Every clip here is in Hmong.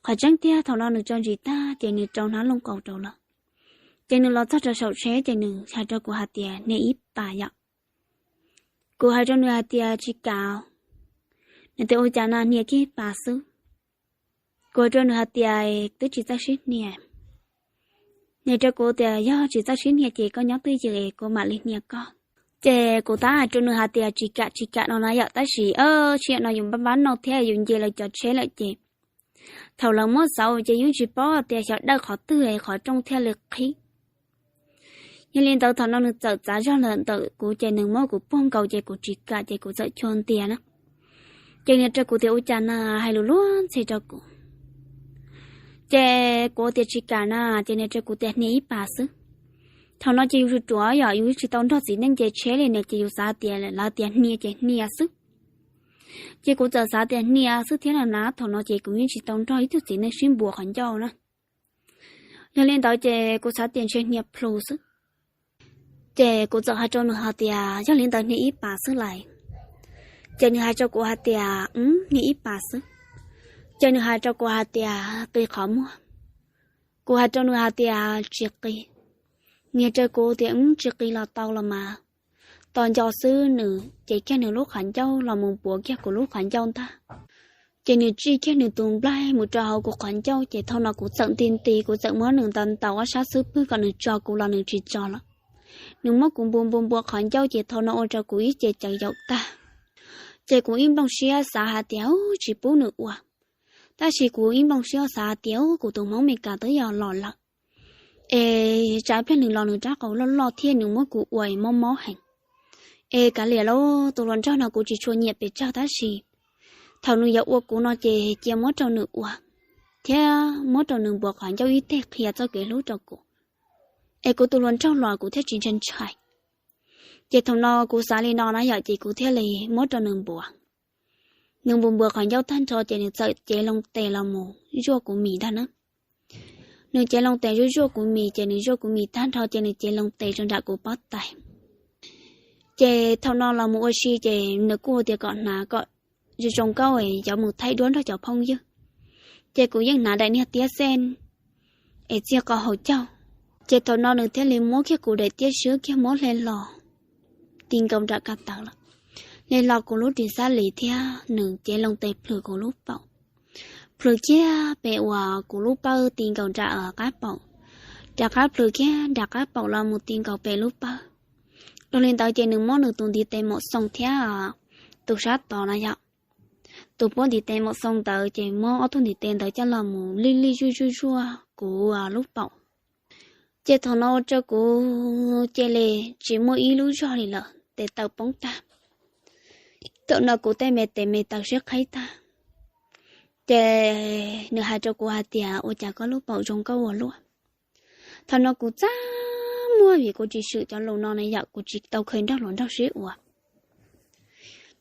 Qhov tseeb tiag thaum no nws tso ntsis tag ces nws rau hnab looj kaus rau lawm. Ces nws los txog rau saum tsheb ces nws hais rau kuv hais tias hnia ib pas yom. Kuv hais rau nws hais tias tsis kam. Nws tias ua cas no hnia kiag ib pas xwb. Kuv hais rau nws hais tias twb tsis txawj sib hnia. Nws rau kuv tias yog tsis txawj sib hnia ces koj nyob twj ywm es kuv mam li hnia koj. Ces kuv tab hais rau nws hais tias tsis kam tsis kam no na yom, tab sis sij hawm no yus npab npab noj thiab yus nce lawv cov tsheb lawm ces thaum lawv muab xauv ces yus tsis paub tias xyov dawj qhov twg qhov rooj thiaj li qhib. Yog li ntawd thaum no nws txawm txav zog ntawm kuv ces nws muab kuv puag nkaus ces kuv tsis kam ces kuv txawm chua ntias na. Ces nws rau kuv tias ua cas na, hais lus luag ntxhi rau kuv. Ces kuv tias tsis kam na, ces nws rau kuv tias hnia ib pas xwb. Thaum no ces yus ruam ruam yom, yus tsis tau nrog txiv neej nce tsheb li ne ces yus xav tias lawv tias hnia ces hnia xwb. Ces kuv txawm xav tias hnia xwb thiab na na, thaum no ces kuv yeej tsis tau nrog ib tug txiv neej sib npuav qhov ncauj na. Yog li ntawd ces kuv xav tias ntshe hnia plhus xwb. Ces kuv txawm hais rau nws hais tias yog li ntawd hnia ib pas xwb lais. Ces nws hais rau kuv hais tias hnia ib pas xwb. Ces nws hais rau kuv hais tias qi qhov muag. Kuv hais rau nws hais tias tsis qi. Nws rau kuv tias tsis qi los tau los mas. Tos nco xwb nws cev kiag nws lub qhov ncauj los mus npuav kiag kuv lub qhov ncauj ntag. Ces nws tsij kiag nws tus nplaig mus rau hauv kuv qhov ncauj ces thaum no kuv txawm nti nti kuv txawm muab nws ntaus ntaus ob sab xub pwg kom nws tso kuv los nws tsis tso lawm. Nws muab kuv npuav npuav npuav qhov ncauj ces thaum no ua rau kuv ib ce caws yaum tag. Ces kuv ib nplooj siab xav hais tias tsis pub nws ua. Tab sis kuv ib nplooj siab xav hais tias kuv tus Hmoob Meskas twb yog los lawm es tsam pliag nws los nws rab qau loj loj thiab nws muab kuv ua es mob mob heev. Es kav liam lauj, tus hluas nraug no kuv tsis tshua nyiam pes tsawg tab sis thaum nws yuav ua kuv no ces cia muab rau nws ua thiab muab rau nws npuav qhov ncauj ib teg qhia txoj kev hlub rau kuv, es kuv tus hluas nraug los kuv thiaj tsis ntshai ntshai. Ces thaum no kuv xav li no na yom ces kuv thiaj li muab rau nws npuav. Nws npuav npuav qhov ncauj tag nrho ces nws txawm cev loo tes los mus zuaj kuv mis ntag na. Nws cev loo tes zuaj zuaj kuv mis ces nws zuaj kuv mis tag nrho ces nws cev loo tes rau nram kuv pob tais. Ces thaum no los mus ua si ces nws kuj tias kom hnav kom zoo zoo nkauj es yuav mus thaij duab nrog cov phooj ywg. Ces kuv yeej hnav daim niag tiab xej es txiag qau hauv caug. Ces thaum no nws thiaj li muab kiag kuv daim tiab swb kiag muab hle los ti nkaus nram kab tawv lawm. Hle los kuv lub ris xab lis thiab nws cev loo tes plhws kuv lub paum. Plhws kiag pem uas kuv lub pawg ti nkaus nram qab paum, rov qab plhws kiag nram qab paum los mus ti nkaus pem lub pawg. Dhau li ntawd ces nws muab nws tus ntiv tes maum xoo thiab tus sab tod na yom, tus puab ntiv tes maum xoo ntawd ces muab ob tug ntiv tes ntawd coj los mus lij lij zuj zuj zuaj kuv lub paum. Ces thaum no ua rau kuv cia li tsis muaj ib lub zog li lawm, tes taw poob tag. Thaum no kuv tej me tes me taw siab qhib tag. Ces nws hais rau kuv hais tias ua cas koj lub paum zoo nkauj ua luaj. Thaum no kuv txaj muag vim kuv tsis swm cov lus no na yom, kuv tsis tau kheev nrog hluas nraug sib ua.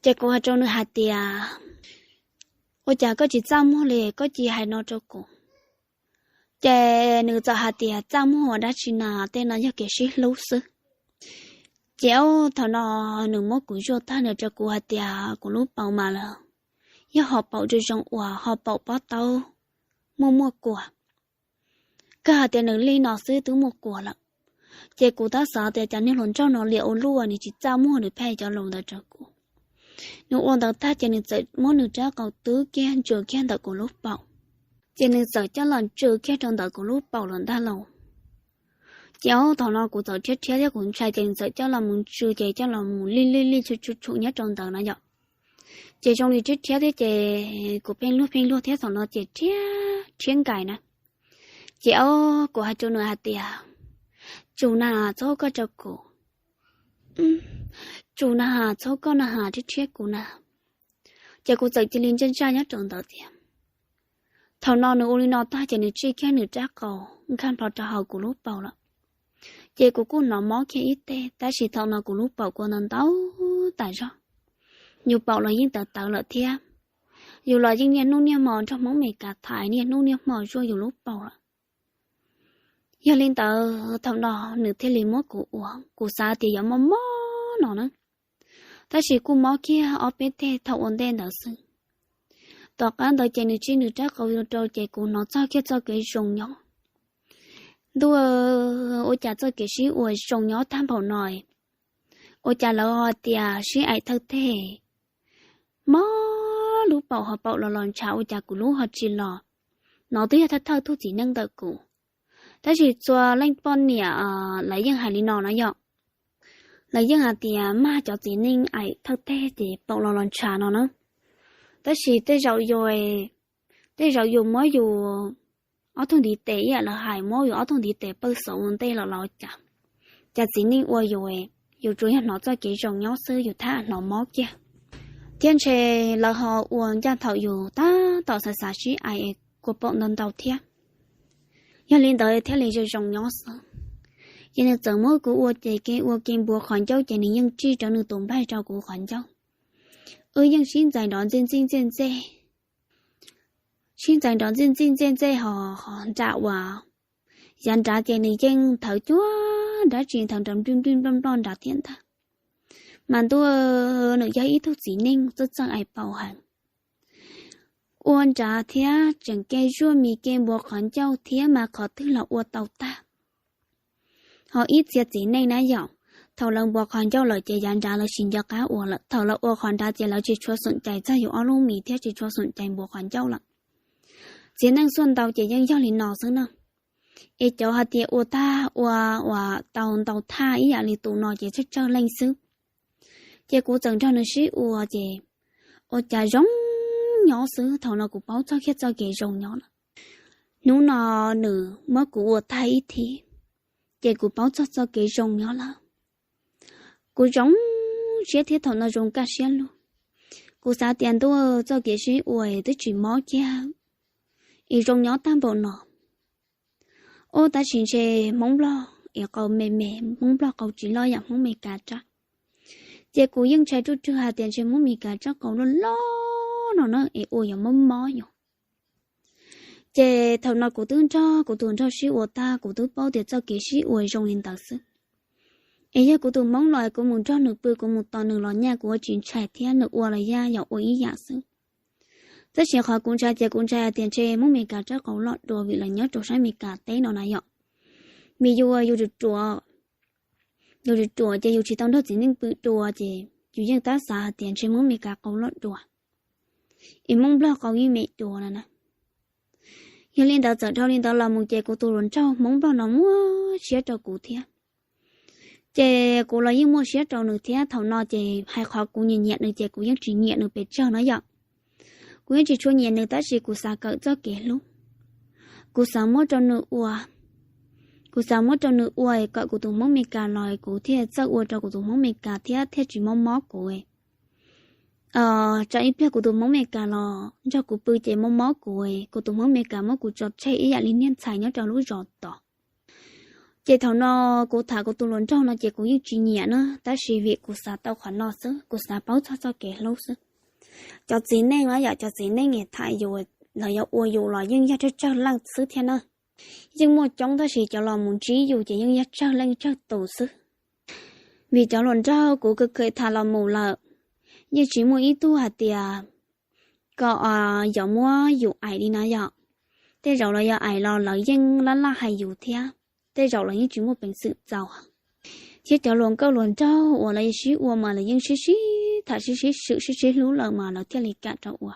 Ces kuv hais rau nws hais tias ua cas koj tsis txaj muag li koj cia hais no rau kuv. Ces nws txawm hais tias txaj muag ua dab tsi na, tej no yog kev sib hlub xwb. Ces thaum no nws muab kuv zuaj tag nws rau kuv hais tias kuv lub paum mas lawm, yog ho paum zoo zoo uas ho paum pob taub muaj muaj kuas. Kawg hais tias nws lij no xwb twb muaj kuas lawm. Ces kuv tab xav tias cas niag hluas nraug no liam ua luaj, nws tsis txaj muag nws pheej cov lus ntawd rau kuv. Nws ua ntawd tag ces nws txawm muab nws rab qau twb kiag ntsia kiag ntawm kuv lub paum. Ces nws txawm coj los ntsia kiag rau ntawm kuv lub paum lawm ntag lauj. Ces thaum no kuv txawm rhiab rhiab thiab kuv ntshai ces nws txawm coj los mus ntsia ces coj los mus lij lij lij tshum tshum tshum nyob rau ntawd na yom. Ces zoo li rhiab rhiab thiab ces kuv pheej luag pheej luag thiab thaum no ces rhiab rhiab nkais na. Ces kuv hais rau nws hais tias tsum na, txhob koj rau kuv, tsum na, txhob koj na, rhiab rhiab kuv na. Ces kuv txawm cia li ntsaj ntsaj nyob rau ntawd tias, thaum no nws ua li no tag ces nws tsij kiag nws rab qau nkag nplo rau hauv kuv lub paum lawm. Ces kuv kuj hnov mob kiag ib teg tab sis thaum no kuv lub paum kuj ntau ntau tas zog. Yus paum los yeej tawv tawv lawm thiab, yus los yeej niaj hnub niaj hmo nrog Hmoob Meskas tham niaj hnub niaj hmo zuaj yus lub paum lawm. Yog li ntawd thaum no nws thiaj li muab kuv ua, kuv xav tias yuav mob mob no na, tab sis kuj mob kiag ob peb teg thaum ua ntej ntawd xwb. Tom qab ntawd ces nws tsij nws rab qau rau ces kuv hnov txog kiag txoj kev zoo nyob. Ntuj, ua cas txoj kev sib ua zoo nyob tag npaum no, ua cas lawv ho tias sib aim thawj teg, mob lub paum ho paum los los ntshav, ua cas kuv lub ho tsis los. No twb yog thawj thawj tug txiv neej ntawm kuv, tab sis txhua leej poj niam lawv yeej hais li no no yom. Lawv yeej hais tias mag cov txiv neej aim thawj teg ces paum los los ntshav no na. Tab sis tej zaum yus, tej zaum yus muab yus ob tug ntiv tes ib yam lawv hais, muab yus ob tug ntiv tes pawj xauv ua ntej los los cas, cas txiv neej ua yus, yus tsuas yog hnov txoj kev zoo nyob xwb, yus thab hnov mob kiag. Thiab ntshe lawv ho ua ncaj thaum yus tab tom xav xav sib aim es kua paum ntau ntau thiab. Yog li ntawd thiaj li zoo zoo nyob xwb. Ces nws txawm muab kuv ua ces kev ua ke npuav qhov ncauj ces nws yeej tsij rau nws tus nplaig rau kuv qhov ncauj. Wb yeej sib ntxais nrov ntxij ntxij ntxej ntxej, sib ntxais nrov ntxij ntxij ntxej ntxej ho, ho nram uas yav nrad ces nws yeej nthawv cuag dab tsi, nthawv nrov nplij nplij nploj nploj nrad thiab ntag. Mas ntuj, nws yog ib tug txiv neej txawj txawj aim paum heev. Ua nrad thiab tseem ke zuaj mis ke npuav qhov ncauj thiab mas qhov twg los ua tau tag. Ho ib txhia txiv neej na yom, thaum lawv npuav qhov ncauj lawm ces yav nrad lawv tsis nco qab ua lawm, thaum lawv ua qhov nrad ces lawv tsis tshua xom cais txog yus ob lub mis thiab tsis tshua xom cais npuav qhov ncauj lawm. Txiv neej xuaj ntau ces yeej yog li no xwb na. Es cov hais tias ua tag ua, uas tau ntau thaj ib yam li tus no ces tsawg tsawg leej xwb. Ces kuv txawm nrog nws sib ua ces ua cas zoo nyob xwb, thaum no kuv paub txog kiag txoj kev zoo nyob lawm. Hnub no nws muab kuv ua tag ib thib, ces kuv paub txog txoj kev zoo nyob lawm. Kuv zoo siab thiab thaum no zoo kaj siab lug. Kuv xav tias ntuj, txoj kev sib ua twb tsis mob kiag es zoo nyob tag npaum no. Ub, tab sis ntshe Hmoob Nplog es qau me me, Hmoob Nplog qau tsis loj yam Hmoob Meskas rab. Ces kuv yeej ntshai ruaj rwg hais tias ntshe Hmoob Meskas rab qau loj loj no na es ua yuav mob mob yus. Ces thaum no kuv twb nrog kuv tus nraug sib ua tag, kuv twb paub tias txoj kev sib ua zoo li ntawd xwb. Es yog kuv tus Hmoob los kuv mus nrog nws pw, kuv mus tos nws los nyaj kuv ua tsis ntshai thiab, nws ua los yaj yam ua ib yam xwb. Tab sis qhov kuv ntshai ces kuv ntshai hais tias ntshe Hmoob Meskas rab qau loj dua vim lawv nyob rau sab Meskas teb no na yom. Vim yus, yus ruam ruam, yus ruam ruam ces yus tsis tau nrog txiv neej pw dua ces yus yeej tab xav hais tias ntshe Hmoob Meskas qau loj dua, es Hmoob Nplog qau yeej me dua no na. Yog li ntawd txawm dhau li ntawd los mus ces kuv tus hluas nraug Hmoob Nplog no muaj siab rau kuv thiab. Ces kuv los yeej muaj siab rau nws thiab. Thaum no ces hais qhov kuv nyiam nyiam nws ces kuv yeej tsis nyiam nws pes tsawg no yom. Kuv yeej tsis tshua nyiam nws tab sis kuv xav kawm txoj kev hlub. Kuv xav muab rau nws ua, kuv xav muab rau nws ua kom kuv tus Hmoob Meskas los kuv thiaj txawj ua rau kuv tus Hmoob Meskas thiab thiaj tsis mob mob kuv. Tsam ib pliag kuv tus Hmoob Meskas los nrog kuv pw ces mob mob kuv, kuv tus Hmoob Meskas muab kuv tso tseg ib yam li niag ntxhais nyob rau lub zos tod. Ces thaum no kuv tham kuv tus hluas nraug no ces kuv yeej tsis nyiam na, tab sis vim kuv xav tau qhov no xwb, kuv xav paub txog txoj kev hlub xwb. Cov txiv neej no yom, cov txiv neej tham yus, lawv yuav ua yus los yeej yog tsawg tsawg leej xwb thiab na. Yeej muaj coob tab sis cov los mus ntsib yus ces yeej yog tsawg leej tsawg tus xwb. Vim cov hluas nraug kuv kawg kawg tham los mus lawm, yeej tsis muaj ib tug hais tias kom yuav muab yus aim li no yom. Tej zaum los yog aim los lawv yeej laj laj hais yus thiab, tej zaum los yeej tsis muaj peev xwm txaus. Thiab cov hluas nkauj hluas nraug uas lawv sib ua mas lawv yeej sib sib tham sib sib swm sib sib hlub lawm mas lawv thiaj li kam rau ua.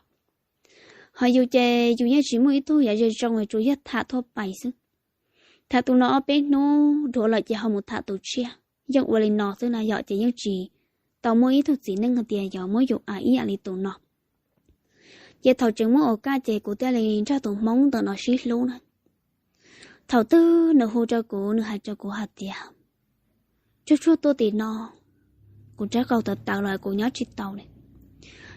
Ho yus ces yus yeej tsis muaj ib tug yuav zoo zoo, tsuas yog tham thuaj pais xwb. Tham tus no ob peb hnub dhuav lawm ces ho mus tham tus tshiab, yeej ua li no xwb na yom, ces yeej tsis tau muaj ib tug txiv neej hais tias yuav muab yus aim ib yam li tus no. Ces thaum tseem muaj ua kaj ces kuv thiaj li nrog tus Hmoob ntawm no sib hlub na. Thaum twg nws hu rau kuv, nws hais rau kuv hais tias, Tsuag Tsuag tuaj tim no, kuv rab qau tawv tawv los kuv nyob tsis tau li.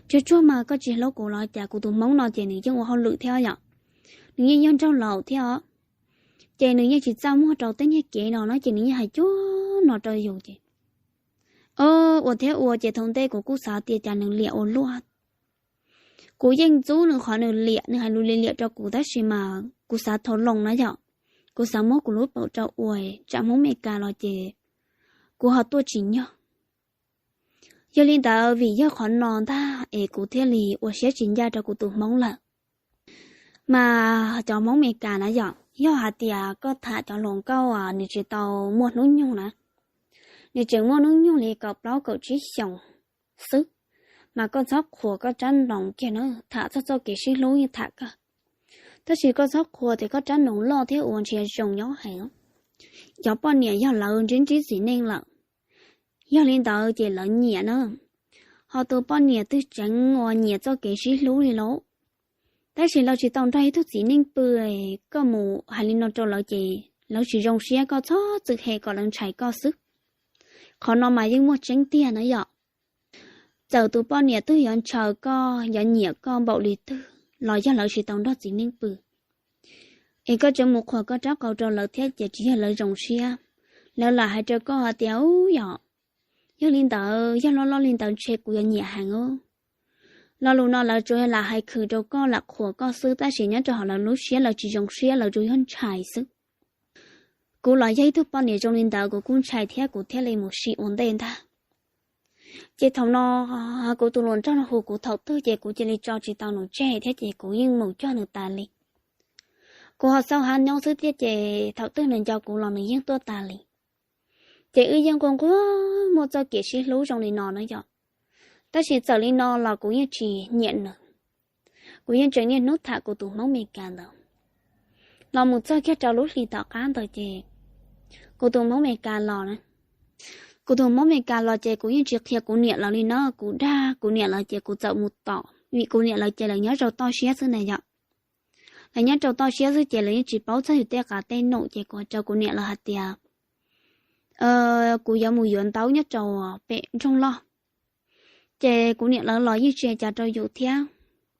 Tsuag Tsuag mas koj tsis hlub kuv los cas? Kuv tus Hmoob no ces nws yeej ua hauj lwm thiab yom, nws yeej yog nraug laus thiab os. Ces nws yeej tsis txaj muag rau tej niag kev no no ces nws yeej hais cuag no rau yus ces, o, ua thiab ua ces thaum ntej kuv kuj xav tias cas nws liam ua luaj. Kuv yeej ntxub nws qhov nws liam, nws hais lus liam liam rau kuv tab sis mas kuv xav thov loo na yom, kuv xav muab kuv lub paum rau ua, tsam Hmoob Meskas los ces kuv ho tuaj tsis nyog. Yog li ntawd vim yog qhov no ntag es kuv thiaj li ua siab tsis ncaj rau kuv tus Hmoob lawm. Mas cov Hmoob Amelikas na yom, yog hais tias koj tham cov hluas nkauj nws tsis tau muaj hnub nyoog na, nws tseem muaj hnub nyoog li kaum plaub kaum tsib xyoos xwb, mas koj txhob qhuas koj rab noov kiag na, tham txog txoj kev sib hlub yeej tham kawg, tab sis koj txhob qhuas tias koj rab noov loj thiab ua ntshe zoo nyob heev. Cov poj niam yog lawv ntsib ntsib txiv neej lawm, yog li ntawd ces lawv nyiam na. Ho tus poj niam twg tseev uas nyiam txoj kev sib hlub li lauj, tab sis lawv tsis tau nrog ib tug txiv neej pw, koj mus hais li no rau lawv ces lawv tsis zoo siab, koj txhob txwm hem kom lawv ntshai koj xwb. Qhov no mas yeej muaj tseeb tiag na yom. Txawm tus poj niam twg yuav ntshaw koj, yuav nyiam koj npaum li twg los yog lawv tsis tau nrog txiv neej pw, es koj tseem mus qhuas koj rab qau rau lawv thiab ces tsis yog lawv zoo siab. Lawv lam hais rau koj hais tias, ub yom, yog li ntawd, yog loj loj li ntawd ntshe kuv yuav nyiam heev os. Lo lus no lawv tsuas lam hais khwv rau koj, lam qhuas koj xwb, tab sis nyob rau hauv lawv lub siab lawv tsis zoo siab, lawv tsuas yog ntshai xwb. Kuv los yog ib tug poj niam zoo li ntawd kuv kuj ntshai thiab kuv thiaj li mus sim ua ntej ntag. Ces thaum no kuv tus hluas nraug no hu kuv thaum twg ces kuv cia li tso tsis tau nws tseg thiab ces kuv yeej mus cog nws tas li. Kuv ho xauj hab nyob xwb thiab ces thaum twg nws nco kuv los nws yeej tuaj tas li. Ces wb yeej nquag nquag muaj txoj kev sib hlub zoo li no na yom. Tab sis txawm li no los kuv yeej tsis nyiam nws. Kuv yeej tseem niaj hnub tham kuv tus Hmoob Amelikas ntawd. Los mus txog kiag rau lub hli tom qab ntawd ces kuv tus Hmoob Amelikas los na. Kuv tus Hmoob Amelikas los ces kuv yeej tsis qhia kuv niam lawv li na, kuv dag kuv niam lawv ces kuv txawm mus tos, vim kuv niam lawv ces lawv nyob rau toj siab xwb na yom. Lawv nyob rau toj siab xwb ces lawv yeej tsis paub txog yus tej qav tej num ces kuv hais rau kuv niam lawv hais tias kuv yuav mus yuav ntaub nyob rau pem nroog loj. Ces kuv niam lawv los yeej tsis hais cas rau yus thiab,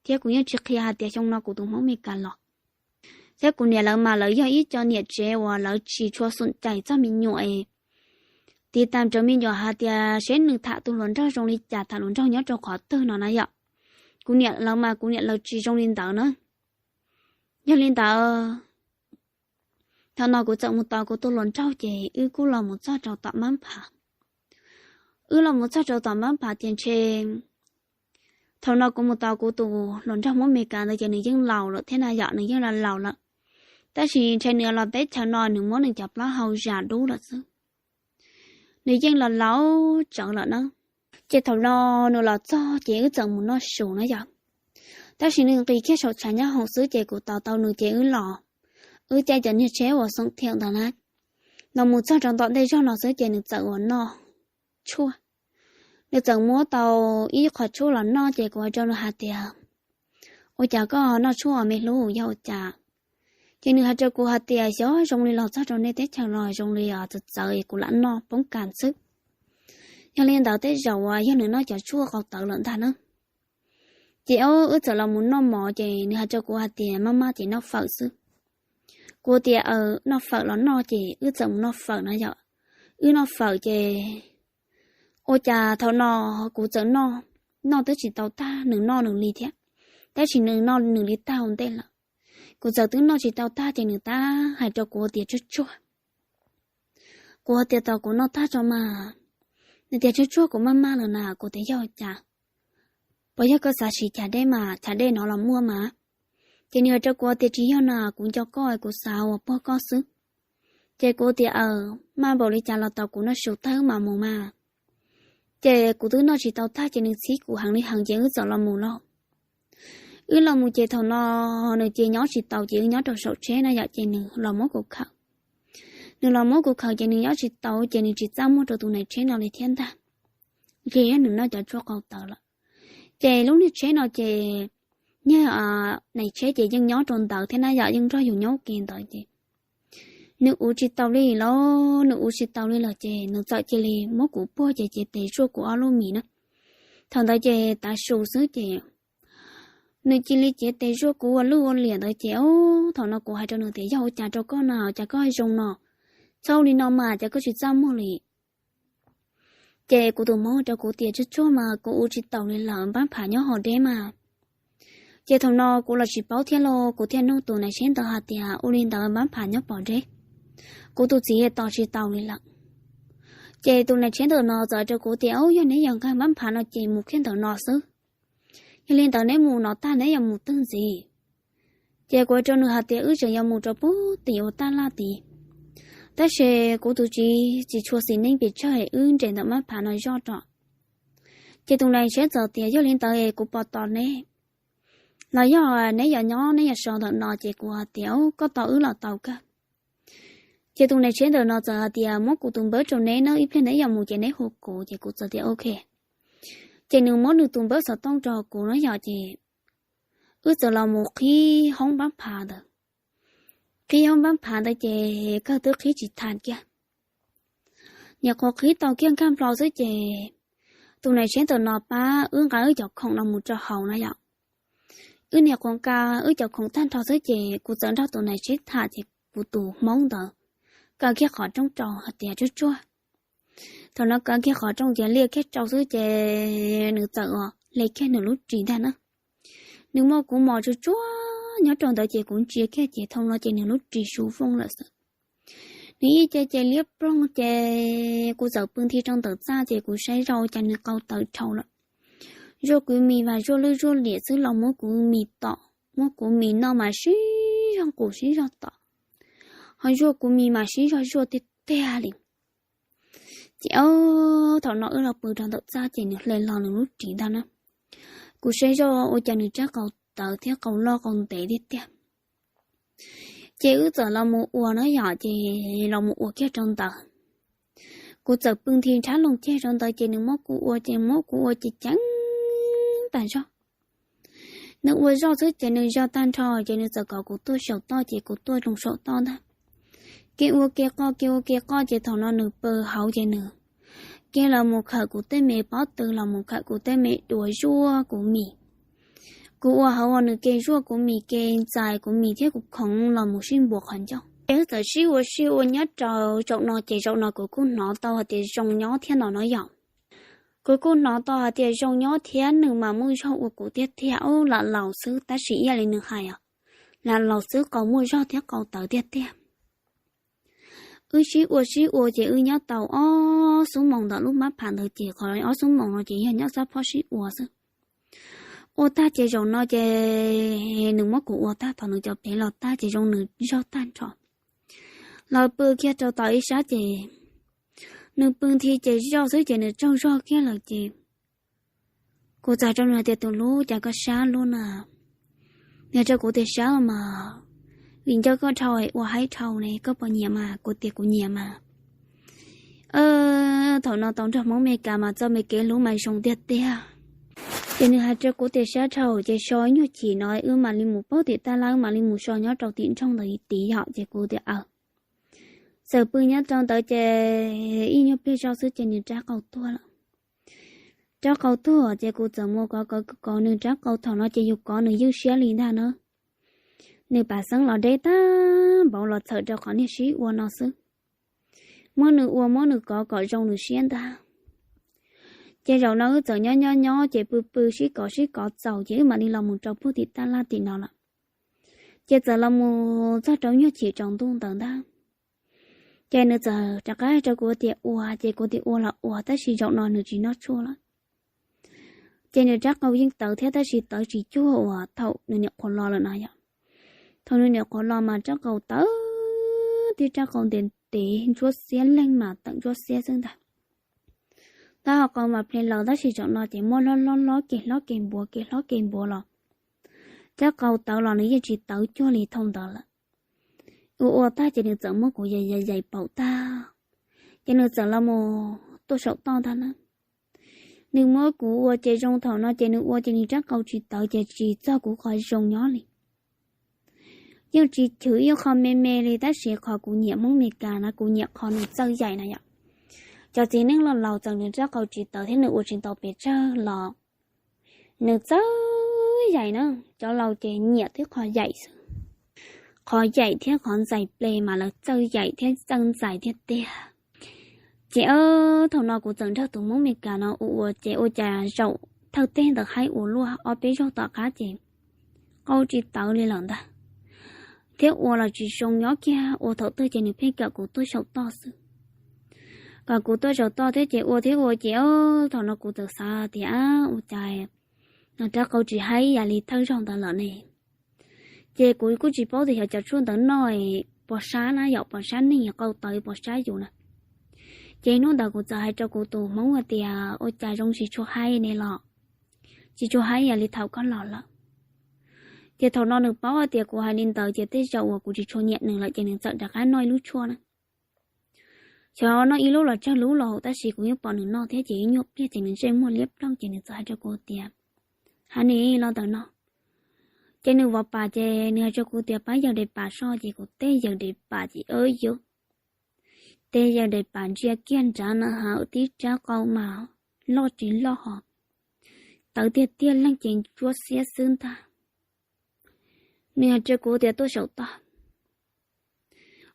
thiab kuv yeej tsis qhia hais tias xyoo no kuv tus Hmoob Amelikas los. Thiab kuv niam lawv mas lawv yog ib co niam tsev uas lawv tsis tshua xum cais txog me nyuam es tiv tam rawv me nyuam hais tias seb nws tham tus hluas nraug zoo li cas, tham hluas nraug nyob rau qhov twg no na yom. Kuv niam lawv mas kuv niam lawv tsis zoo li ntawd na. Yog li ntawd, thaum no kuv txawm mus tos kuv tus hluas nraug ces wb kuj los mus txog rau tom Npab Phav. Wb los mus txog rau tom Npab Phav ces ntshe thaum no kuv mus tos kuv tus hluas nraug Hmoob Amelikas ntawd ces nws yeej laus lawm thiab na yom, nws yeej los laus lawm. Tab sis ntshe nws los teb chaws no nws muab nws cov plaub hau zam dub lawm xwb. Nws yeej los laus tsawv lawm na. Ces thaum no nws los txog ces wb txawm mus noj su na yom. Tab sis nws nqis kiag saum tshav nyab hoom xwb ces kuv tos tau nws ces wb los, wb caij cov niag tsheb uas xoom thiam ntawd na, los mus txog rau tom ntej zog no xwb ces nws txawm uas noj tshuaj. Nws txawm muab tau ib qho tshuaj los noj ces kuv hais rau nws hais tias, ua cas koj noj tshuaj me hlub, yog ua cas? Ces nws hais rau kuv hais tias, xyov zoo li los txog rau nej teb chaws los zoo li txawv txawv es kuv lam noj poob kas xwb. Yog li ntawd tej zaum uas yog nws noj cov tshuaj qau tawv lawm ntag na. Ces wb txawm los mus noj mov ces nws hais rau kuv hais tias, maj maj ces noj fawm xwb. Kuv tias, noj fawm los noj ces wb txawm mus noj fawm na yom. Wb noj fawm ces ua cas thaum no kuv txawm noj, noj twb tsis tau tag nws noj nws li thiab, tab sis nws noj nws li tag ua ntej lawm. Kuv txawm twb noj tsis tau tag ces nws tab hais rau kuv tias, tsuag tsuag. Kuv tias, tos kuv noj tag tso mas. Nws tias, tsuag tsuag, kuv maj maj lawm na. Kuv tias, yog cas? Puas yog koj xav siv chav dej mas, chav dej no los muaj mas. Ces nws hais rau kuv tias, tsis yog na, kuv nco koj, kuv xav ua puag koj xwb. Ces kuv tias, maj npaum li cas los tos kuv noj su tag wb mam mus mas. Ces kuv twb noj tsis tau tag ces nws txhib kuv heev li heev ces wb txawm los mus lauj. Wb los mus ces thaum no nws ces nyob tsis tau ces wb nyob rau saum tsheb na yom, ces nws los muab kuv khawm. Nws los muab kuv khawm ces nws nyob tsis tau ces nws tsis txaj muag rau tus nais tsheb no li thiab ntag. Ntshe yog nws noj cov tshuaj qau tawv lawm. Ces lub niag tsheb no ces niag nais tsheb ces yeej nyob rau ntawd thiab na yom, yeej nrog yus nyob ua ke ntawd ces nws uv tsis tau li lawm, nws uv tsis tau li lawm ces nws txawm cia li muab kuv puag ces cev tes zuaj kuv ob lub mis na. Thaum ntawd ces tav su xwb ces nws cia li cev tes zuaj kuv ua luj ua liam ntawd ces, thaum no kuv hais rau nws tias, yog ua cas rau koj na, ua cas koj zoo no, txhob ua li no mas, cas koj tsis txaj muag li. Ces kuv tus hmoob rau kuv tias, tsuag tsuag mas kuv ua tsis taus li lawm, npab phav nyob hauv deb mas. Ces thaum no kuv los tsis paub thiab los kuv thiaj nug tus nais tsheb ntawd hais tias, ua li ntawd npab phav nyob pom deb, kuv tus txiv tos tsis taus li lawm. Ces tus niam tsev ntawm no txawm rau kuv tias, Ub, yog neb yuav nqa npab phav no ces mus kiag ntawm no xwb. Yog li ntawd neb mus no tag neb yuav mus twg ntxiv? Ces kuv rau nws hais tias, Wb tseem yuav mus rau puag tim ua taj laj tid, tab sis kuv tus txiv tsis tshua xis neej pes tsawg, wb nres ntawm npab phav no zoj rau. Ces tus niam tsev txawm tias, Yog li ntawd es kuv pos tos neb, los yog neb yuav nyob neb yuav so ntawm no? Ces kuv hais tias, Koj tos wb los tau kawg. Ces tus niam tsev ntawm no txawm hais tias, Muab kuv tus npawb rau neb na, ib pliag neb yuav mus ces neb hu kuv. Ces kuv txawm tias, Ok. Ces nws muab nws tus npawb xov tooj rau kuv no yom, ces wb txawm los mus qhib hoob npab phav ntawd. Qhib hoob npab phav ntawd ces kawg twb qhib tsis tas kiag. Niam qhuav qhib tau kiag nkag nplo xwb ces tus niam tsev ntawm no pab wb nqa wb cov khoom no mus rau hauv no yom. Wb niam qhuav nqa wb cov khoom tag nrho xwb ces kuv txawm nrog tus niam tsev tham, ces kuv tus hmoob ntawd kaw kiag qhov rooj rau hais tias, Tsuag tsuag, thaum no kaw kiag qhov rooj ces liaj kiag rau xwb ces nws txawm hle kiag nws lub ris ntag na. Nws muaj kuv mos tsuag tsuag nyob rau ntawd ces kuv ntsia kiag ces thaum no ces nws lub ris su vooj lawm xwb. Nws ib ce ces liab ploog ces kuv txawm pw nthi rau ntawm txaj ces kuv saib zoj ua cas nws qau tawv dhau lawm. Zuaj kuv mis mas zuaj lwj zuaj liam xwb los muab kuv mis tom, muab kuv mis noj mas sib zog qus sib zog tom, ho zuaj kuv mis mas sib zog zuaj tiag tiag li. Ces ob thaum no wb los pw rau ntawm txaj ces nws hle los nws lub ris ntag na. Kuv saib zoj ua cas nws rab qau tawv thiab qau loj qau ntev tiag tiag. Ces wb txawm los mus ua na yom, ces los mus ua kiag rau ntawd. Kuv txawm pw nthi nrhab loo kiag rau ntawd ces nws muab kuv ua ces muab kuv ua ces ceev tas zog. Nws ua zoj xwb ces nws zog tag nrho ces nws txawm kom kuv tuaj saum toj ces kuv tuaj loo saum toj ntag. Kev ua kev qoj kev ua kev qoj ces thaum no nws pw hauv ces nws kiag los mus khawm kuv tej me pob tw los mus khawm kuv tej me duav zuaj kuv mis. Kuv ua hauv uas nws ke zuaj kuv mis ke ntxais kuv mis thiab kuv khoov los mus sib npuas qhov ncauj. Ces wb txawm sib ua sib ua nyob rau zaum no ces zaum no kuv kuj hnov tau hais tias zoo nyob thiab no no yom. Kuv kuj hnov tau hais tias zoo nyob thiab nws mas muaj zog ua kuv tiag tiag, lam laus xwb tab sis ib yam li nws hais os, lam laus xwb qau muaj zog thiab qau tawv tiag tiag. Wb sib ua sib ua ces wb nyob tau ob xuab moos ntawm lub mab pham ntawd ces qhov ob xuab moos no ces yog nyob sab phob sib ua xwb. Ua tag ces zaum no ces nws muab kuv ua tag, thaum nws cov pev los tag ces zoo nws zog tag nrho. Lawv pw kiag rau tom ib sab ces nws pw nthi ces zoj xwb ces nws tsaug zog kiag lawm ces kuv txawm rau nws hais tias, Tus hlub, cas koj sab luaj na? Nws rau kuv tias, Sab mas, vim nco koj dhau es ua haib dhau ne, koj puas nyiam mas? Kuv tias, Kuv nyiam mas. Thaum no tau nrog Hmoob Mes Kas mas txoj me kev hlub mas zoo tiag tiag. Ces nws hais rau kuv tias, Sab dhau ces so nyuag chim no wb mam li mus pab tim taj laj, wb mam li mus so nyob rau tim nroog ntawd ib tid yom. Ces kuv tias, Aws. Txawm pw nyob rau ntawd ces ib nyuag pliag zoj xwb ces nws rab qau tuag lawm. Rab qau tuag ces kuv txawm mus kov kov kov nws rab qau, thaum no ces yus kov nws ywj siab li ntag na. Nws pam xeeb los deb tag npaum los txhawm rau qhov niag sib ua no xwb. Muab nws ua muab nws kov kom zoo nws siab ntag. Ces zaum no wb txawm nyob nyob nyob ces pw pw sib kov sib kov txaus ces wb mam li los mus rau pug tim taj laj tim no lawm. Ces txawm los mus txog rau nyuag chim tsaus ntuj ntawd ntag. Ces nws txawm rov qab rau kuv tias ua, ces kuv tias ua los ua, tab sis zaum no nws tsis noj tshuaj lawm. Ces nws rab qau yeej tawv thiab tab sis tawv tsis cuag uas thaum nws niam qhuav los lawm no yom. Thaum nws niam qhuav los mas rab qau tawv thiab rab qau ntev ntev ntsuab xiab leeg mas tawm ntsuab xiab xwb ntag. Tab ho qau mas ple laws tab sis zaum no ces muab hlob hlob hlob ke hlob ke npuav ke hlob ke npuav los rab qau tawv los nws yeej tsis tawv cuag li thaum ntawd lawm. Ua ua tag ces nws txawm muab kuv yaim yaim yaim paum tag, ces nws txawm los mus tuaj saum toj ntag na. Nws muab kuv ua ces zoo thaum no ces nws ua ces nws rab qau tsis tawv ces tsis txog kuv qhov zoo nyob li. Yeej tsis chwv ib qho me me li tab sis qhov kuv nyiam Hmoob Mes Kas no kuv nyiam qhov nws txawj yaim na yom. Cov txiv neej laus laus txawm nws rab qau tsis tawv thiab nws ua tsis tau pes tsawg los nws txawj yaim na. Cov laus ces nyiam tib qho yaim xwb, qhov yaim thiab qhov ntxais ple mas lawv txawj yaim thiab txawj ntxais tiag tiag. Ces thaum no kuv txawm nrog tus Hmoob Mes Kas no ua ua ces ua cas zaum thawj teg ntawd haib ua luaj ob peb zaug tom qab ces qau tsis tawv li lawm ntag, thiab ua los tsis zoo nyob kiag, ua thaum twg ces nws pheej kawm kuv tuaj saum toj xwb. kom kuv tuaj zaum toj thiab ces ua thiab ua ces o, thaum no kuv txawm xav tias, ua cas rab qau tsis haib ib yam li thawj zaug ntawd lawm ne? Ces kuv kuj tsis paub tias xyov cov tshuaj ntawd noj pos sab na yom, pos sab neeg, qau tawv pos sab yus na. Ces hnub ntawd kuv txawm hais rau kuv tus hmoob hais tias ua cas zoo tsis tshua haib ne los, tsis tshua haib ib yam li thaum koj los lawm. Ces thaum no nws paub hais tias kuv hais li ntawd ces tej zaum uas kuv tsis tshua nyiam nws lawm ces nws txawm rov qab noj ib lub tshuaj na. Xyov noj ib lub los tsawg lub los tab sis kuv yeej pom nws noj thiab ces ib nyuag pliag ces nws ntsej muag liab ploog ces nws txawm hais rau kuv tias, hais ne los ntawm no. Ces nws vov pas ces nws hais rau kuv tias pab yaws daim pam so ces kuv teb yaws daim pam ces o yus, teb yaws daim pam ntsia kiag nrad na has tib rab qau mas loj tsis loj ho tawv tiag tiag leej ces ntsuab xiab xwb ntag. Nws hais rau kuv tias tuaj saum toj.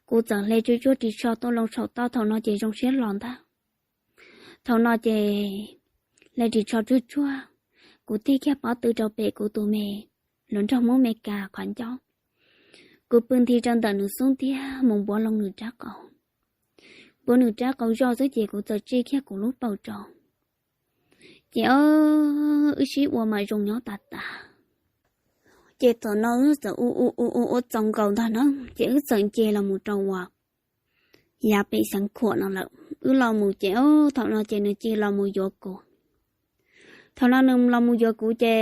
Kuv txawm hle tsuj tsuag ris tsho tuaj loo saum toj, thaum no ces zoo siab los ntag. Thaum no ces hle ris tsho tsuag tsuag, kuv tig kiag pob tw rau pem kuv tus me hluas nraug Hmoob Mes Kas qhov ncauj. Kuv pw nthi rau ntawm nws xub ntiag mus npuav loo nws rab qau. Npuav nws rab qau zoj xwb ces kuv txawm tsij kiag kuv lub paum rau. Ces o, wb sib ua mas zoo nyob tas tas. Ces thaum no wb txawm ua ua ua ua txaus nkaus ntag na, ces wb txawm nce los mus rau uas yav pem Xeev Khuam no lawm. Wb los mus ces o, thaum no ces nws cia los mus yuav kuv. Thaum no nws los mus yuav kuv ces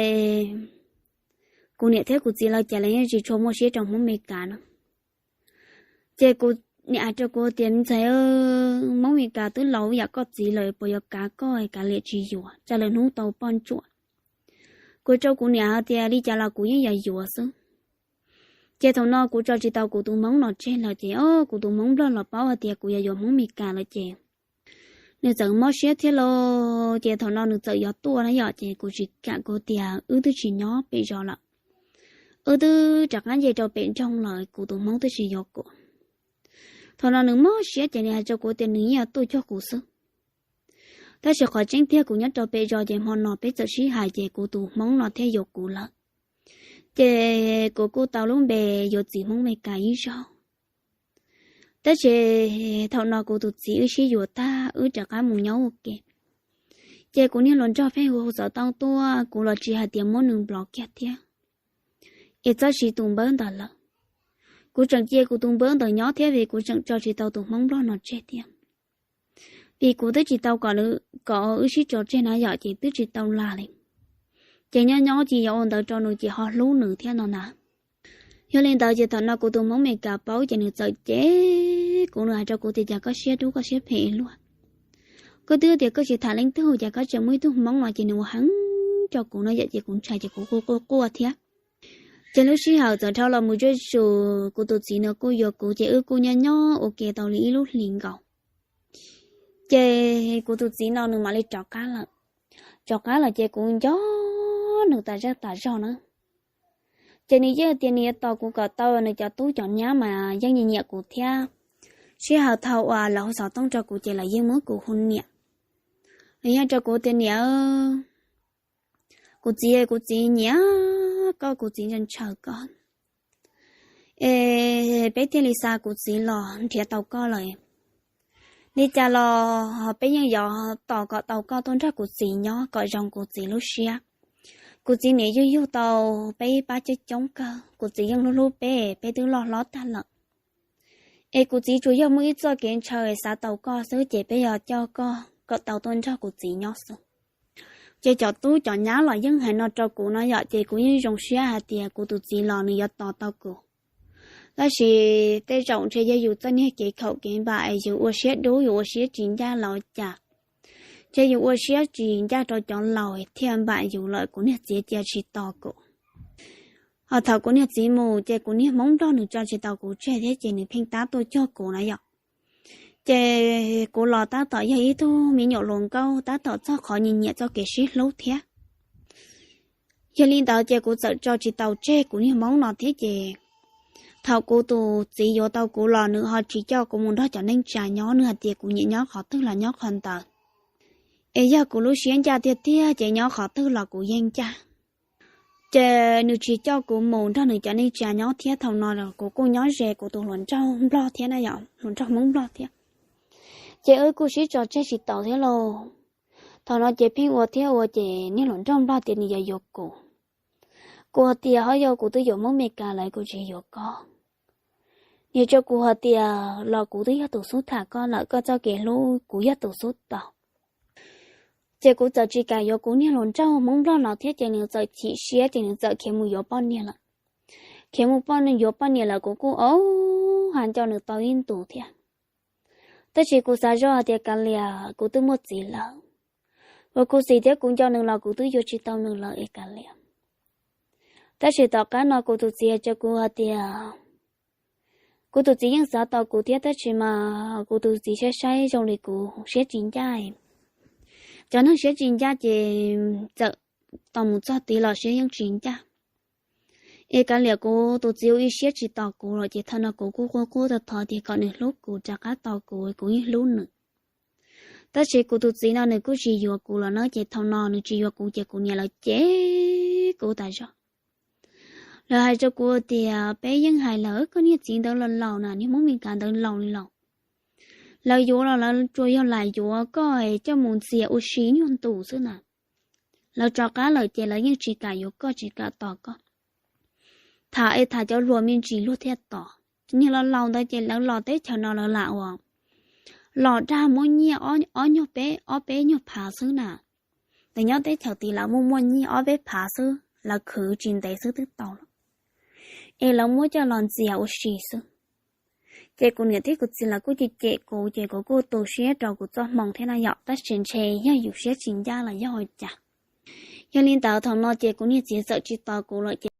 kuv niam thiab kuv txiv lawv cas lawv yeej tsis tshua muaj siab rau Hmoob Mes Kas no. Ces kuv niam hais rau kuv tias, me ntxhais, Hmoob Mes Kas twb laus yam koj txiv lawm puas yuav kav koj, kav liam tsis yuav, tsam lwm hnub tau poj ntsuam. Kuv rau kuv niam hais tias li cas los kuv yeej yuav yuav xwb. Ces thaum no kuv tso tsis tau kuv tus Hmoob no tseg lawm ces o, kuv tus Hmoob Nplog los paub hais tias kuv yuav yuav Hmoob Mes Kas lawm ces nws txawm mob siab thiab lauj. Ces thaum no nws txawm yuav tuaj na yom, ces kuv tsis kam, kuv tias wb twb tsis nyob pem zos lawm, wb twb rov qab nce rau pem nroog lawm, kuv tus Hmoob twb tsis yuav kuv. Thaum no nws mob siab ces nws hais rau kuv tias nws yeej yuav tuaj cuag kuv xwb. Tab sis qhov tseeb tiag kuv nyob rau pem zos ces hmo no peb txawm sib hais ces kuv tus Hmoob no thiaj yuav kuv lawm. Ces kuv kuj tau lub npe yuav txiv Hmoob Mes Kas ib zaug. Tab sis thaum no kuv tus txiv wb sib yuav tag wb rov qab mus nyob ua ke. Ces kuv niag hluas nraug pheej hu xov tooj tuaj, kuv los tsis hais tias muab nws nplov kiag thiab, es txhob siv tus npawb ntawd lawm. Kuv tseem cia kuv tus npawb ntawd nyob thiab vim kuv tseem tso tsis tau tus Hmoob Nplog no tseg thiab. Vim kuv twb tsis tau kom, kom wb sib tso tseg na yom, ces twb tsis tau lam li. Ces nyob nyob ces yuav ua ntawd rau nws ces ho hlub nws thiab no na. Yog li ntawd ces thaum no kuv tus Hmoob Mes Kas paub ces nws txawm cem kuv, nws hais rau kuv tias cas koj siab dub koj siab phem ib luag. Koj twb tias koj tsis tham leej twg cas koj tseem muaj ib tug Hmoob no, ces nws ua heev rau kuv no yom, ces kuv ntshai ces kuv quaj quaj quaj thiab. Ces lub sij hawm txawm dhau los mus zuj zus kuv tus txiv no kuj yuav kuv ces wb kuj nyob nyob ua ke tau li ib lub hlis nkaus. Ces kuv tus txiv no nws mam li rov qab lawm. Rov qab lawm ces kuv nco nws tas zaj tas zog na. Ces nws yeej tias nws yuav tos kuv kom tau, nws cov tub cov nyab mas yeej nyiam nyiam kuv thiab. Sij hawm thaum uas lawv hu xov tooj rau kuv ces lawv yeej muab kuv hu niam. Lawv yeej rau kuv tias niam, kuv txiv, kuv txiv nyiam koj, kuv txiv ntshaw ntshaw koj. Es peb thiaj li xa kuv txiv los nrhiav tau koj lawm. Li cas los peb yeej yuav tos kom tau koj tuaj nrog kuv txiv nyob kom zoo kuv txiv lub siab. Kuv txiv niam yug yug tau peb ib pab coob coob kawg, kuv txiv yeej hlub hlub peb, peb twb loj hlob tag lawm. Es kuv txiv tsuas yog muaj ib txoj kev ntshaw xav tau koj xwb ces peb yuav coj koj kom tau tuaj nrog kuv txiv nyob xwb. Ces cov tub cov nyab los yeej hais no rau kuv no yom, ces kuv yeej zoo siab hais tias kuv tus txiv los nws yuav tos tau kuv. Tab sis tej zaum ntshe yog yus txoj niag kev khaum kev npam es yus ua siab dub, yus ua siab tsis ncaj los cas, ntshe yus ua siab tsis ncaj rau cov laus thiaj npam yus lawm, kuv niag txiv cia tsis tos kuv. Ho thaum kuv niag txiv mus ces kuv niag Hmoob Nplog nws tso tsis tau kuv tseg thiab ces nws pheej tab tuaj cuag kuv na yom. Ces kuv los tab tom yog ib tug me nyuam hluas nkauj tab tom txog qhov nyiam nyiam txoj kev sib hlub thiab. Yog li ntawd ces kuv txawm tso tsis tau tseg kuv niag Hmoob no thiab ces thaum kuv tus txiv yuav tau kuv los nws ho tsis coj kuv mus nrog cov neej tsa nyob, nws hais tias kuv nyiam nyob qhov twg los nyob qhov ntawd. Es yog kuv lub siab ncaj tiag tiag ces nyob qhov twg los kuv yeej ncaj. Ces nws tsis coj kuv mus nrog nws cov neej tsa nyob thiab, thaum no los kuv kuj nyob ze kuv tus hluas nraug Nplog thiab na yom, hluas nraug Hmoob Nplog thiab. Ces wb kuj sib tso tseg tsis taus thiab lauj. Thaum no ces pheej ua thiab ua ces niag hluas nraug nplog tias nws yuav yuav kuv. Kuv hais tias ho yog kuv twb yuav Hmoob Meskas lawm kuv tsis yuav koj. Nws tso kuv hais tias los kuv twb yog tus xub tham koj lawm, koj txoj kev hlub kuv yog tus xub tau. Ces kuv txawm tsis kam yuav kuv niag hluas nraug Hmoob nplog no thiab ces nws txawm chim siab ces nws txawm khiav mus yuav poj niam lawm. Khiav mus poj yuav poj niam lawm kuv kuj o ha nco nws tau ib ntus thiab. Tab sis kuv xav zoj hais tias kav liam kuv twb muaj txiv lawm, uas kuv xim thiab kuv nco nws los kuv twb yuav tsis tau nws lawm es kav liam. Tab sis tom qab no kuv tus txiv hais rau kuv hais tias, kuv tus txiv yeej xav tau kuv thiab tab sis mas kuv tus txiv saib saib zoo li kuv siab tsis ncaj. Cov neeg siab tsis ncaj ces txawm tau mus txog tid los siab yeej tsis ncaj. Es kav liam kuv tus txiv ua ib siab tsis tos kuv lawm ces thaum no kuv kuj quaj quaj thov thov tias kom nws hlub kuv rov qab tos kuv, kuv yeej hlub nws. Tab sis kuv tus txiv no nws kuj tsis yuav kuv lawm na, ces thaum no nws tsis yuav kuv ces kuv niam lawv cem kuv tas zog. Lawv hais rau kuv tias peb yeej hais lawm, koj niag txiv ntawd los laus na, niag Hmoob Mes Kas ntawd laus li laus. Lawv yuav los lawv tsuas yog lam yuav koj coj mus ntxias ua si nyuag ntus xwb na. Lawv rov qab lawm ces lawv yeej tsis kam yuav koj tsis kam tos koj. Tham es tham cov hluas me ntsis luag thiaj tos. Niag laus laus ntawd ces lawv los teb chaws no lawv lam ua los dag muab nyiaj ob nyuag peb ob peb nyuag phav xwb na. Lawv nyob teb chaws tid lawv muaj muaj nyiaj ob peb phav xwb lawv khwv tsis ntev xwb twb tau lawm. Es lawv muab coj los ntxias ua si xwb. Ces kuv niam thiab kuv txiv lawv kuj cem cem kuv ces kuv kuj tu siab rau kuv txoj hmoo thiab na yom, tab sis ntshe yog yus siab tsis ncaj los yog ua cas. Yog li ntawd thaum no ces kuv niag txiv txawm tsis tos kuv lawm.